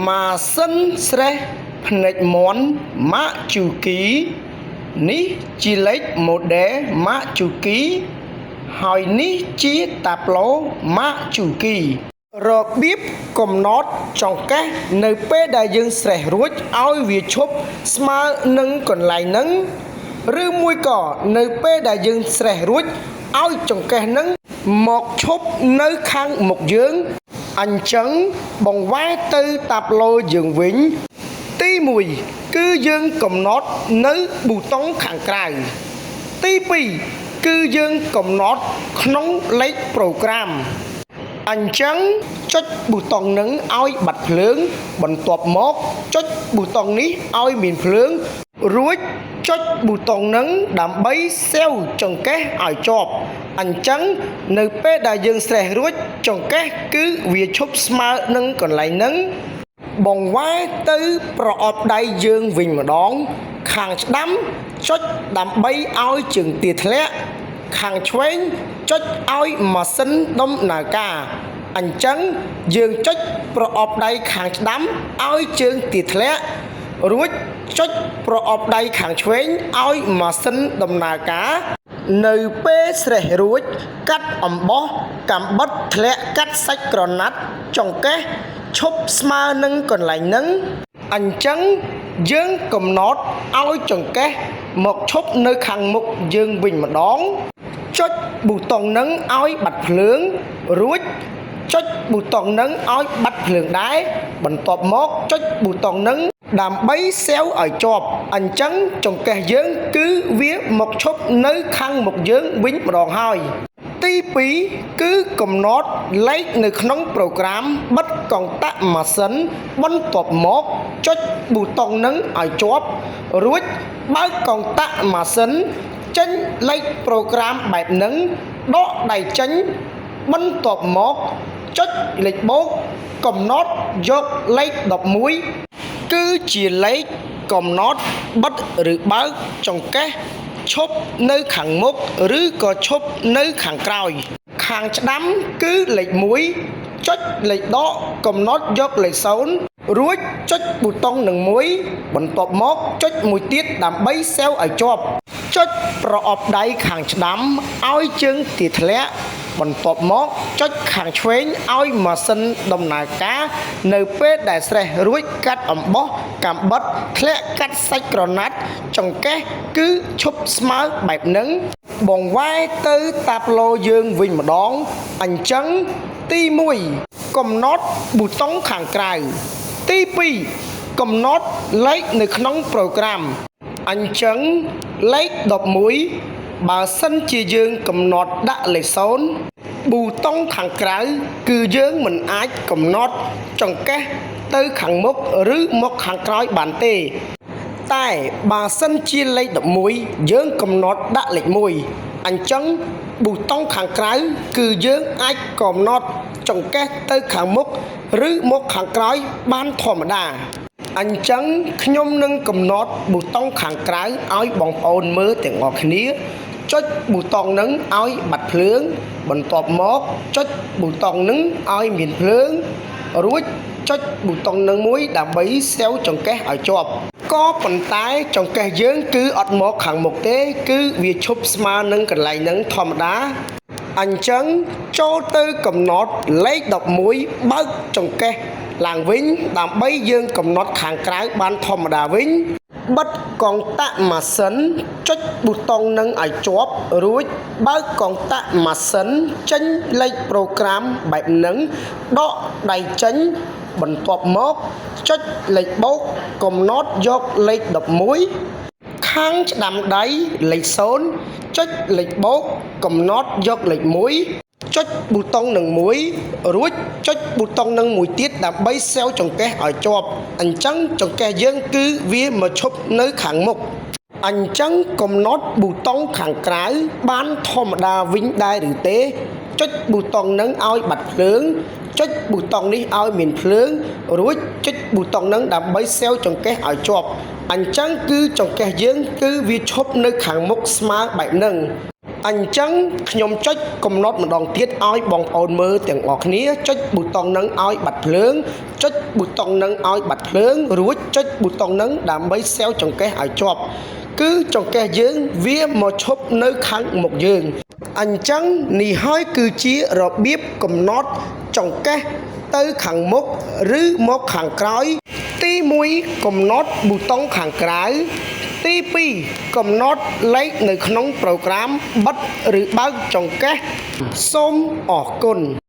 ម៉ាស៊ីនស្រេះភ្នែកមាន់ម៉ាកជូគីនេះជាលេខ model ម៉ាកជូគីហើយនេះជាតាប្លូម៉ាកជូគីរបៀបកំណត់ចង្កេះនៅពេលដែលយើងស្រេះរួចឲ្យវាឈប់ស្មើនឹងកន្លែងហ្នឹងឬមួយក៏នៅពេលដែលយើងស្រេះរួចឲ្យចង្កេះហ្នឹងមកឈប់នៅខាងមុខយើង អញ្ចឹងបង្វែរទៅតាប្លូយើងវិញ ទី1គឺយើងកំណត់នៅប៊ូតុងខាងក្រៅ ទី2គឺយើងកំណត់ក្នុងលេខប្រូក្រាម អញ្ចឹងចុចប៊ូតុងនឹងឲ្យបាត់ភ្លើង បន្ទាប់មកចុចប៊ូតុងនេះឲ្យមានភ្លើង រួចចុចប៊ូតុងនឹងដើម្បីសេវចង្កេះឲ្យជាប់អញ្ចឹងនៅពេលដែលយើងស្រេះរួចចង្កេះគឺវាឈប់ស្មើនឹងកន្លែងហ្នឹង បង្វែរទៅប្រអប់ដៃយើងវិញម្ដង ខាងស្ដាំចុចដើម្បីឲ្យជើងទាធ្លាក់ខាងឆ្វេងចុចឲ្យម៉ាស៊ីនដំណើរការអញ្ចឹងយើងចុចប្រអប់ដៃខាងស្ដាំឲ្យជើងទាធ្លាក់រួចចុចប្រអប់ដៃខាងឆ្វេងឲ្យម៉ាស៊ីនដំណើរការ នៅពេលស្រេះរួចកាត់អំបោះកាំបិតធ្លាក់កាត់សាច់ក្រណាត់ចង្កេះឈប់ស្មើនឹងកន្លែងហ្នឹងអញ្ចឹងយើងកំណត់ឲ្យចង្កេះមកឈប់នៅខាងមុខយើងវិញម្ដង ចុចប៊ូតុងហ្នឹងឲ្យបាត់ភ្លើងរួចចុចប៊ូតុងហ្នឹងឲ្យបាត់ភ្លើងដែរបន្ទាប់មកចុចប៊ូតុងហ្នឹងដើម្បីសេវឲ្យជាប់អញ្ចឹងចង្កេះយើងគឺវាមកឈប់នៅខាងមុខយើងវិញម្ដងហើយ ទី2គឺកំណត់លេខនៅក្នុងប្រូក្រាមបិទកុងតាក់ម៉ាស៊ីនបន្ទាប់មកចុចប៊ូតុងនឹងឲ្យជាប់រួចបើកកុងតាក់ម៉ាស៊ីនចេញលេខប្រូក្រាមបែបហ្នឹងដកដៃចេញបន្ទាប់មកចុចលេខបូកកំណត់យកលេខ11គឺជាលេខកំណត់បិទឬបើកចង្កេះឈប់នៅខាងមុខឬក៏ឈប់នៅខាងក្រោយ ខាងស្ដាំគឺលេខ1ចុចលេខដកកំណត់យកលេខ0រួចចុចប៊ូតុងនឹងមួយបន្ទាប់មកចុចមួយទៀតដើម្បីសេវឲ្យជាប់ចុចប្រអប់ដៃខាងស្ដាំឲ្យជើងទាធ្លាក់បន្ទាប់មកចុចខាងឆ្វេងឲ្យម៉ាស៊ីនដំណើរការនៅពេលដែលស្រេះរួចកាត់អំបោះកាំបិតធ្លាក់កាត់សាច់ក្រណាត់ចង្កេះគឺឈប់ស្មើបែបហ្នឹង បង្វែរទៅតាប្លូយើងវិញម្ដងអញ្ចឹងទី1កំណត់ប៊ូតុងខាងក្រៅទី2កំណត់លេខនៅក្នុងប្រូក្រាមអញ្ចឹងលេខ11បើសិនជាយើងកំណត់ដាក់លេខ0ប៊ូតុងខាងក្រៅគឺយើងមិនអាចកំណត់ចង្កេះទៅខាងមុខឬមកខាងក្រោយបានទេ តែបើសិនជាលេខ11យើងកំណត់ដាក់លេខ1អញ្ចឹងប៊ូតុងខាងក្រៅគឺយើងអាចកំណត់ចង្កេះទៅខាងមុខឬមកខាងក្រោយបានធម្មតាអញ្ចឹងខ្ញុំនឹងកំណត់ប៊ូតុងខាងក្រៅឲ្យបងប្អូនមើលទាំងអស់គ្នាចុចប៊ូតុងនឹងឲ្យបាត់ភ្លើង បន្ទាប់មកចុចប៊ូតុងនឹងឲ្យមានភ្លើង រួចចុចប៊ូតុងនឹងមួយដើម្បីសេវចង្កេះឲ្យជាប់ក៏ប៉ុន្តែចង្កេះយើងគឺអត់មកខាងមុខទេ គឺវាឈប់ស្មើនឹងកន្លែងហ្នឹងធម្មតាអញ្ចឹងចូលទៅកំណត់លេខ11បើកចង្កេះឡើងវិញដើម្បីយើងកំណត់ខាងក្រៅបានធម្មតាវិញ បិទកុងតាក់ម៉ាស៊ីនចុចប៊ូតុងនឹងឲ្យជាប់រួចបើកកុងតាក់ម៉ាស៊ីនចេញលេខប្រូក្រាមបែបហ្នឹងដកដៃចេញបន្ទាប់មកចុចលេខបូកកំណត់យកលេខ11ខាងស្ដាំដៃលេខ0ចុចលេខបូកកំណត់យកលេខ1ចុចប៊ូតុងនឹងមួយរួចចុចប៊ូតុងនឹងមួយទៀតដើម្បីសេវចង្កេះឲ្យជាប់អញ្ចឹងចង្កេះយើងគឺវាមកឈប់នៅខាងមុខអញ្ចឹងកំណត់ប៊ូតុងខាងក្រៅបានធម្មតាវិញដែរឬទេ ចុចប៊ូតុងនឹងឲ្យបាត់ភ្លើង ចុចប៊ូតុងនេះឲ្យមានភ្លើង រួចចុចប៊ូតុងនឹងដើម្បីសេវចង្កេះឲ្យជាប់អញ្ចឹងគឺចង្កេះយើងគឺវាឈប់នៅខាងមុខស្មើបែបហ្នឹង។ អញ្ចឹងខ្ញុំចុចកំណត់ម្ដងទៀតឲ្យបងប្អូនមើលទាំងអស់គ្នាចុចប៊ូតុងនឹងឲ្យបាត់ភ្លើងចុចប៊ូតុងនឹងឲ្យបាត់ភ្លើងរួចចុចប៊ូតុងនឹងដើម្បីសេវចង្កេះឲ្យជាប់គឺចង្កេះយើងវាមកឈប់នៅខាងមុខយើងអញ្ចឹងនេះហើយគឺជារបៀបកំណត់ចង្កេះទៅខាងមុខឬមកខាងក្រោយ ទី1កំណត់ប៊ូតុងខាងក្រៅទី2កំណត់លេខនៅក្នុងប្រូក្រាមបិទឬបើកចង្កេះសូមអរគុណ។